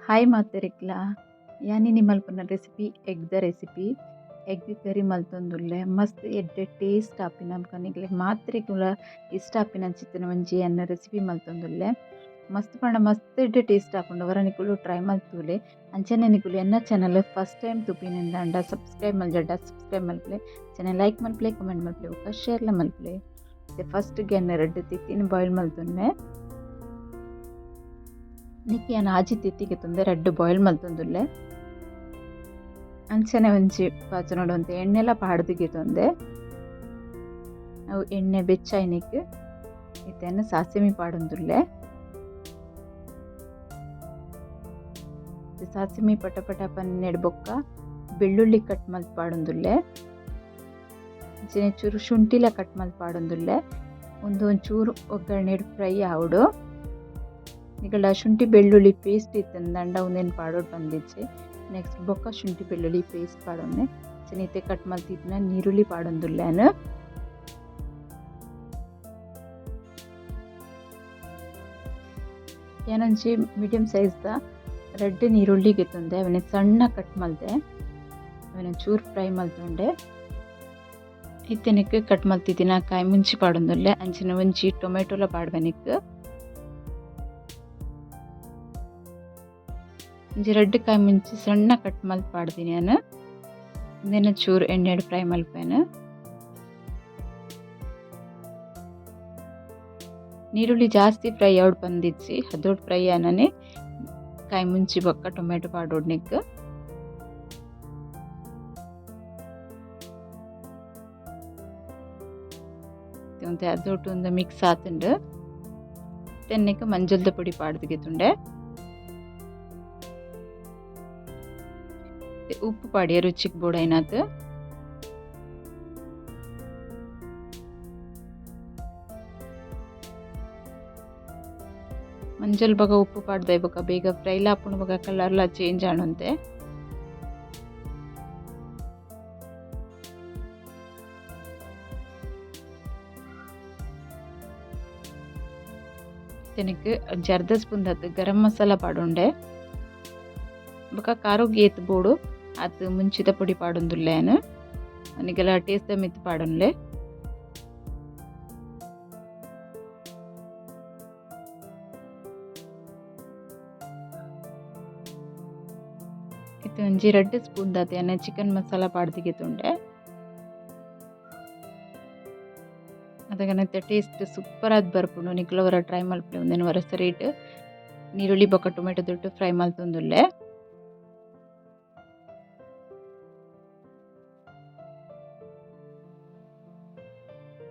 Hi ಮಾತೆರೆಗ್ಲ. ಯಾನ್ ಇನಿ ಮಲ್ಪುನ ರೆಸಿಪಿ ಎಗ್ ದ ರೆಸಿಪಿ. ಎಗ್ ಕರಿ ಮಲ್ತೊಂದುಲ್ಲೆ ಮಸ್ತ್ ಎಡ್ಡೆ ಟೇಸ್ಟ್ ಆಪಿನ ಬೊಕ ನಿಕ್ಲೆಗ್ ಮಾತೆರೆಗ್ಲ ಇಷ್ಟ ಆಪಿನಂಚಿತ್ತಿನ ಒಂಜಿ ಎನ್ನ ರೆಸಿಪಿ ಮಲ್ತೊಂದುಲ್ಲೆ. ಮಸ್ತ್ ಪಂಡ ಮಸ್ತ್ ಎಡ್ಡೆ ಟೇಸ್ಟ್ ಆಪುಂಡು. ಒರ ನಿಕುಲು ಟ್ರೈ ಮಲ್ತುಲೆ. ಅಂಚನೆ ನಿಕುಲು ಎನ್ನ ಚಾನಲ್ ಫಸ್ಟ್ ಟೈಮ್ ತೂಪಿನಿಂದಾಂಡ ಸಬ್ಸ್ಕ್ರೈಬ್ ಮಲ್ಜಡ ಸಬ್ಸ್ಕ್ರೈಬ್ ಮಲ್ಪುಲೆ. ಅಂಚನೆ ಲೈಕ್ ಮಲ್ಪುಲೆ, ಕಮೆಂಟ್ ಮಲ್ಪುಲೆ ಬೊಕ ಶೇರ್ಲ ಮಲ್ಪುಲೆ. ಫಸ್ಟ್ ಗೆ ಎನ್ನ ರಡ್ಡ್ ತಿತ್ತಿನ್ ಬಾಯ್ಲ್ ಮಲ್ತೊನ್ನೆ. ನೆಕ್ಕ್ ಯಾನ್ ಆಜಿ ತಿತ್ತಿಗೆ ತೊಂದೆ ರಡ್ಡ್ ಬಾಯ್ಲ್ ಮಲ್ತೊಂದುಲ್ಲೆ. ಅಂಚನೆ ಒಂಜಿ ಬಾಜನೊಡು ಒಂತೆ ಎಣ್ಣೆಲ ಪಾಡ್ದ್ ಗೆತೊಂದೆ. ಅವು ಎಣ್ಣೆ ಬೆಚ್ಚ ಆಯಿನೆಕ್ ಇತ್ತೆ ಸಾಸಿಮೆ ಪಾಡೊಂದುಲ್ಲೆ. ಸಾಸಿಮೆ ಪಟ ಪಟ ಪನ್ನೆಡ್ ಬೊಕ್ಕ ಬೆಳ್ಳುಳ್ಳಿ ಕಟ್ ಮಲ್ತ್ ಪಾಡೊಂದುಲ್ಲೆ. ಅಂಚನೆ ಚೂರು ಶುಂಠಿಲ ಕಟ್ ಮಲ್ತ್ ಪಾಡೊಂದುಲ್ಲೆ. ಉಂದು ಒಂಚೂರು ಒಗ್ಗರಣೆಡ್ ಫ್ರೈ ಆವೊಡು. ನಿಕಲ್ಡ ಶುಂಠಿ ಬೆಳ್ಳುಳ್ಳಿ ಪೇಸ್ಟ್ ಇತ್ತ್ಂಡ ಉಂದೆನ್ ಪಾಡೊಡು ಪಂದಿಜ್ಜಿ. ನೆಕ್ಸ್ಟ್ ಬೊಕ್ಕ ಶುಂಠಿ ಬೆಳ್ಳುಳ್ಳಿ ಪೇಸ್ಟ್ ಪಾಡೊನ್ನೆ. ಅಂಚನೆ ಇತ್ತೆ ಕಟ್ ಮಲ್ತಿತ್ತಿನ ನೀರುಳ್ಳಿ ಪಾಡೊಂದುಲ್ಲೆ ಯಾನ್. ಯಾನೊಂಜಿ ಮೀಡಿಯಂ ಸೈಜ್ ದ ರಡ್ಡ್ ನೀರುಳ್ಳಿ ಗೆತೊಂದೆ. ಅವೆನ್ ಸಣ್ಣ ಕಟ್ ಮಲ್ತೆ. ಅವೆನ್ ಚೂರು ಫ್ರೈ ಮಲ್ತೊಂಡೆ. ಇತ್ತೆ ನೆಕ್ಕ್ ಕಟ್ ಮಲ್ತಿತ್ತಿನ ಕಾಯಿ ಮುಂಚಿ ಪಾಡೊಂದುಲ್ಲೆ. ಅಂಚನೆ ಒಂಜಿ ಟೊಮೆಟೊಲ ಪಾಡ್ವೆ ನೆಕ್ಕ್. ಒಂಜಿ ರಡ್ಡ್ ಕಾಯಿ ಮುಂಚಿ ಸಣ್ಣ ಕಟ್ ಮಲ್ತ್ ಪಾಡ್ದಿನಿ ಯಾನ್. ಉಂದೆನ್ ಚೂರು ಎಣ್ಣೆಡ್ ಫ್ರೈ ಮಲ್ಪುವೆನ್. ನೀರುಳ್ಳಿ ಜಾಸ್ತಿ ಫ್ರೈ ಆವೊಡು ಪಂದಿಜ್ಜಿ. ಹದೋಟ್ ಫ್ರೈ ಆನನೆ ಕಾಯಿ ಮುಂಚಿ ಬೊಕ್ಕ ಟೊಮೆಟೊ ಪಾಡೊಡು ನೆಕ್ಕ್. ಒಂತೆ ಹದೋಟು ಉಂದು ಮಿಕ್ಸ್ ಆತುಂಡು. ಇತ್ತೆ ನೆಕ್ಕ್ ಮಂಜಲ್ದ ಪೊಡಿ ಪಾಡ್ದ್ ಗೆತೊಂಡೆ. ಉಪ್ಪು ಪಾಡ್ಯ ರುಚಿಗ್ ಬೋಡಾಯಿನಾತ್. ಮಂಜಲ್ ಬೊಕ ಉಪ್ಪು ಪಾಡ್ದೆ ಬೊಕ ಬೇಗ ಫ್ರೈ ಲ ಆಪುಂಡು ಬೊಕ ಕಲರ್ ಲ ಚೇಂಜ್ ಆಂಡ್ ಒಂತೆ. ಇತ್ತೆ ಒಂಜಿ ಅರ್ಧ ಸ್ಪೂನ್ ದಾತ್ ಗರಂ ಮಸಾಲ ಪಾಡೊಂಡೆ. ಬೊಕ ಖಾರೊಗ್ ಏತ್ ಬೋಡು ಆತ್ ಮುಂಚಿದ ಪೊಡಿ ಪಾಡೊಂದುಲ್ಲೆ ಯಾನ್. ನಿಕಲ್ನ ಟೇಸ್ಟ್ ದ ಮಿತ್ತ್ ಪಾಡೊನ್ಲೆ. ಇತ್ತೆ ಒಂಜಿ ರಡ್ಡ್ ಸ್ಪೂನ್ ದಾತ್ ಯಾನ್ ಚಿಕನ್ ಮಸಾಲ ಪಾಡ್ದ್ ಗೆತೊಂಡೆ. ಅದಗನ ಇತ್ತೆ ಟೇಸ್ಟ್ ಸೂಪರ್ ಆದ್ ಬರ್ಪುಂಡು. ನಿಕುಲು ಒರ ಟ್ರೈ ಮಲ್ಪುಲೆ. ಉಂದೆನ್ ಒರ ಸರಿಟ್ ನೀರುಳ್ಳಿ ಬೊಕ ಟೊಮೆಟೊ ದೊಟ್ಟು ಫ್ರೈ ಮಲ್ತೊಂದುಲ್ಲೆ.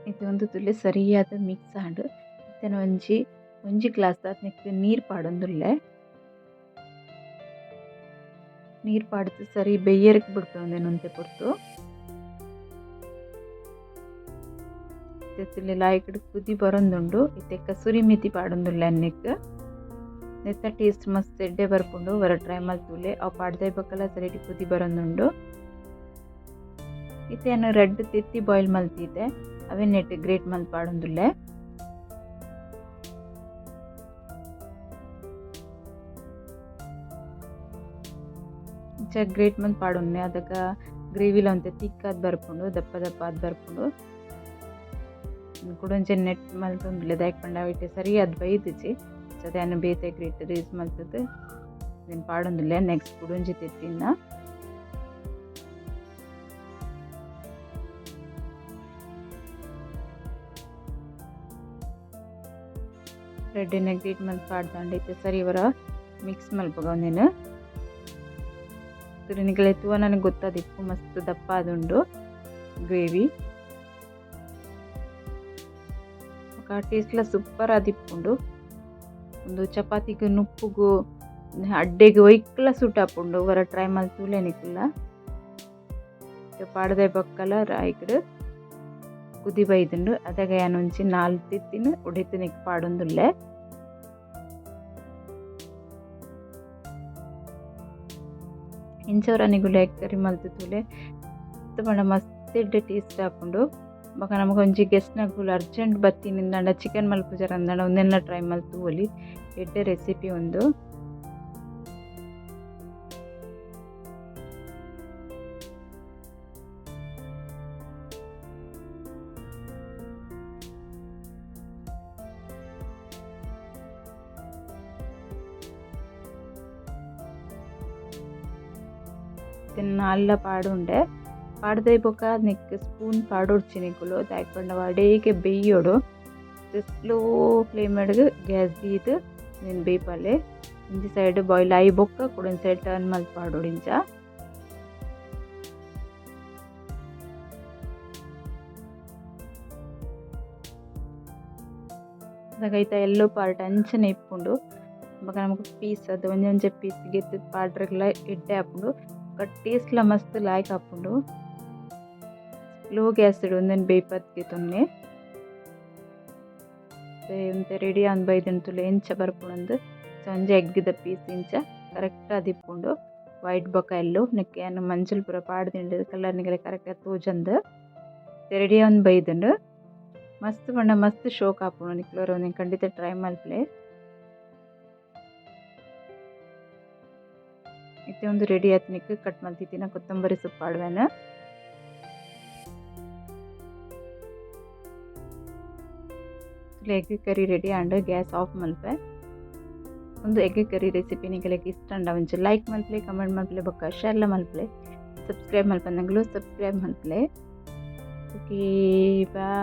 ಇತ್ತೆ ಉಂದು ತೂಲೆ ಸರಿಯಾದ್ ಮಿಕ್ಸ್ ಆಂಡ್. ಇತ್ತೆ ಒಂಜಿ ಒಂಜಿ ಗ್ಲಾಸ್ ದಾತ್ ನೆಕ್ಕ್ ನೀರ್ ಪಾಡೊಂದುಲ್ಲೆ. ನೀರ್ ಪಾಡ್ದ್ ಸರಿ ಬೆಯ್ಯೆರೆಗ್ ಬುಡ್ಪೆ ಉಂದೆನ್ ಒಂತೆ ಪೊರ್ತು. ಇತ್ತೆ ಲಾಯಿಕ್ಡ್ ಕುದಿ ಬರೊಂದುಂಡು. ಇತ್ತೆ ಕಸೂರಿ ಮೇಥಿ ಪಾಡೊಂದುಲ್ಲೆ ನೆಕ್ಕ್. ನೆತ್ತ ಟೇಸ್ಟ್ ಮಸ್ತ್ ಎಡ್ಡೆ ಬರ್ಪುಂಡು. ಒರ ಟ್ರೈ ಮಲ್ತುಲೆ. ಅವು ಪಾಡ್ದೆ ಬೊಕಲ ಸರಿಟ್ ಕುದಿ ಬರೊಂದುಂಡು. ಇತ್ತೆ ಯಾನ್ ರಡ್ಡ್ ತೆತ್ತಿ ಬಾಯ್ಲ್ ಮಲ್ತಿತ್ತೆ. ಅವೆನ್ ನೆಟ್ಟ್ ಗ್ರೇಟ್ ಮಲ್ತ್ ಪಾಡೊಂದುಲ್ಲೆ. ಇಂಚ ಗ್ರೇಟ್ ಮಲ್ತ್ ಪಾಡೊನ್ನೆ. ಅದಗ ಗ್ರೇವಿಲ ಒಂತೆ ತಿಕ್ ಆದ್ ಬರ್ಪುಂಡು. ದಪ್ಪ ದಪ್ಪ ಆದ್ ಬರ್ಪುಂಡು. ಕುಡೊಂಜಿ ನೆಟ್ ಮಲ್ತೊಂದುಲ್ಲೆ ದಾಯೆ ಪಂಡ ಅವೆಟ್ ಸರಿಯಾದ್ ಬೈದಿಜಿ. ಅಂಚಾದ್ ಯಾನ್ ಬೇತೆ ಗ್ರೇಟರ್ ಯೂಸ್ ಮಲ್ತುದು ಉಂದೆನ್ ಪಾಡೊಂದುಲ್ಲೆ. ನೆಕ್ಸ್ಟ್ ಕುಡೊಂಜಿ ತೆತ್ತಿನ. ಬ್ರೆಡ್ನ್ ಗ್ರೇಟ್ ಮಲ್ತ್ ಪಾಡ್ದಾಂಡ ಇತ್ತೆ ಸರಿ ಒರ ಮಿಕ್ಸ್ ಮಲ್ಪುಗ ಉಂದೆನ್. ನಿಕಲೆ ತೂವನನೆ ಗೊತ್ತಾದಿಪ್ಪು ಮಸ್ತ್ ದಪ್ಪ ಆದುಂಡು ಗ್ರೇವಿ. ಬೊಕ ಟೇಸ್ಟ್ ಲ ಸೂಪರ್ ಆದಿಪ್ಪುಂಡು. ಉಂದು ಚಪಾತಿಗ್ ನುಪ್ಪುಗು ಅಡ್ಡೆಗ್ ಒಯ್ಕ್ಲ ಸೂಟ್ ಆಪುಂಡು. ಒರ ಟ್ರೈ ಮಲ್ತುಲೆ ನಿಕುಲ್ಲ. ಪಾಡ್ದೆ ಬೊಕ್ಕಲ ಲಾಯಿಕ್ಡ್ ಕುದಿ ಬೈದುಂಡು. ಅದಗ ಯಾನ್ ಒಂಜಿ 4 ತೆತ್ತಿನ್ ಉಡೆತ್ ನೆಕ್ಕ್ ಪಾಡೊಂದುಲ್ಲೆ. ಇಂಚ ಒರ ನಿಕುಲು ಎಗ್ ಕರಿ ಮಲ್ತ್ ತೂಲೆ. ಮಸ್ತ್ ಪಂಡ ಮಸ್ತ್ ಎಡ್ಡೆ ಟೇಸ್ಟ್ ಆಪುಂಡು. ಬೊಕ ನಮಕ್ ಒಂಜಿ ಗೆಸ್ಟ್ ನಕುಲು ಅರ್ಜೆಂಟ್ ಬತ್ತಿನಿಂದಾಂಡ ಚಿಕನ್ ಮಲ್ಪುಜರಂದಾಂಡ ಉಂದೆನ್ಲ ಟ್ರೈ ಮಲ್ತ್ ತೂವೊಲಿ. ಎಡ್ಡೆ ರೆಸಿಪಿ ಉಂದು. ಇತ್ತೆ ನಾಲ್ಲ ಪಾಡುಂಡೆ ಪಾಡ್ದೆ ಬೊಕ ನೆಕ್ಕ್ ಸ್ಪೂನ್ ಪಾಡೊಡ್ಚಿ ನಿಕುಲು ದಾಯೆ ಪಂಡ ಅಡೇಗೆ ಬೆಯ್ಯೊಡು. ಸ್ಲೋ ಫ್ಲೇಮ್ ಡ್ ಗ್ಯಾಸ್ ದೀದ್ ನೆನ್ ಬೇಯ್ಪಾಲೆ. ಒಂಜಿ ಸೈಡ್ ಬಾಯ್ಲ್ ಆಯಿ ಬೊಕ್ಕ ಕುಡೊಂಜಿ ಸೈಡ್ ಟರ್ನ್ ಮಲ್ತ್ ಪಾಡೊಡು ಇಂಚ. ಅದಗ ಐತ ಎಲ್ಲೋ ಪಾರ್ಟ್ ಅಂಚನೆ ಇಪ್ಪುಂಡು. ಬೊಕ ನಮಕ್ ಪೀಸ್ ಅದು ಒಂಜೊಂಜೆ ಪೀಸ್ ಗೆತ್ತ್ ದ್ ಪಾಡ್ರೆಗ್ಲ ಎಡ್ಡೆ ಆಪುಂಡು. ಬೊಕ ಟೇಸ್ಟ್ ಲ ಮಸ್ತ್ ಲಾಯ್ಕ್ ಆಪುಂಡು. ಸ್ಲೋ ಗ್ಯಾಸ್ ಡ್ ಉಂದೆನ್ ಬೇಯ್ಪಾದ್ ದೆತೊನ್ಲೆ. ಒಂತೆ ರೆಡಿ ಆದ್ ಬೈದ್ಂಡ್ ತೂಲೆ ಎಂಚ ಬರ್ಪುಂಡು ಸೊ ಒಂಜಿ ಎಗ್ ದ ಪೀಸ್ ಇಂಚ ಕರೆಕ್ಟ್ ಆದ್ ಇಪ್ಪುಂಡು. ವೈಟ್ ಬೊಕ ಎಲ್ಲೋ ನೆಕ್ಕ್ ಯಾನ್ ಮಂಜೊಲ್ ಪೂರ ಪಾಡ್ದ್ಂಡ್ ಕಲರ್ ನಿಕಲೆಗ್ ಕರೆಕ್ಟ್ ಆದ್ ತೋಜಂದ್. ರೆಡಿ ಆವೊಂದು ಬೈದ್ಂಡ್. ಮಸ್ತ್ ಪಂಡ ಮಸ್ತ್ ಶೋಕ್ ಆಪುಂಡು ನಿಕುಲು ಒರ ಉಂದೆನ್ ಖಂಡಿತ ಟ್ರೈ ಮಲ್ಪುಲೆ. ಇತ್ತೆ ಉಂದು ರೆಡಿ ಆತಿನೆಕ್ ಕಟ್ ಮಲ್ತಿತ್ತಿನ ಕೊತ್ತಂಬರಿ ಸೊಪ್ಪು ಪಾಡುವೆನ್. ಎಗ್ ಕರಿ ರೆಡಿ ಆಂಡ್ ಗ್ಯಾಸ್ ಆಫ್ ಮಲ್ಪೆ. ಉಂದು ಎಗ್ ಕರಿ ರೆಸಿಪಿ ನಿಕಲೆಗ್ ಇಷ್ಟ ಆಂಡ ಒಂಜಿ ಲೈಕ್ ಮಲ್ಪುಲೆ, ಕಮೆಂಟ್ ಮಲ್ಪುಲೆ ಬೊಕ್ಕ ಶೇರ್ ಲ ಮಲ್ಪುಲೆ. ಸಬ್ಸ್ಕ್ರೈಬ್ ಮಲ್ಪಂದಗುಲು ಸಬ್ಸ್ಕ್ರೈಬ್ ಮಲ್ಪುಲೆ. Okay bye.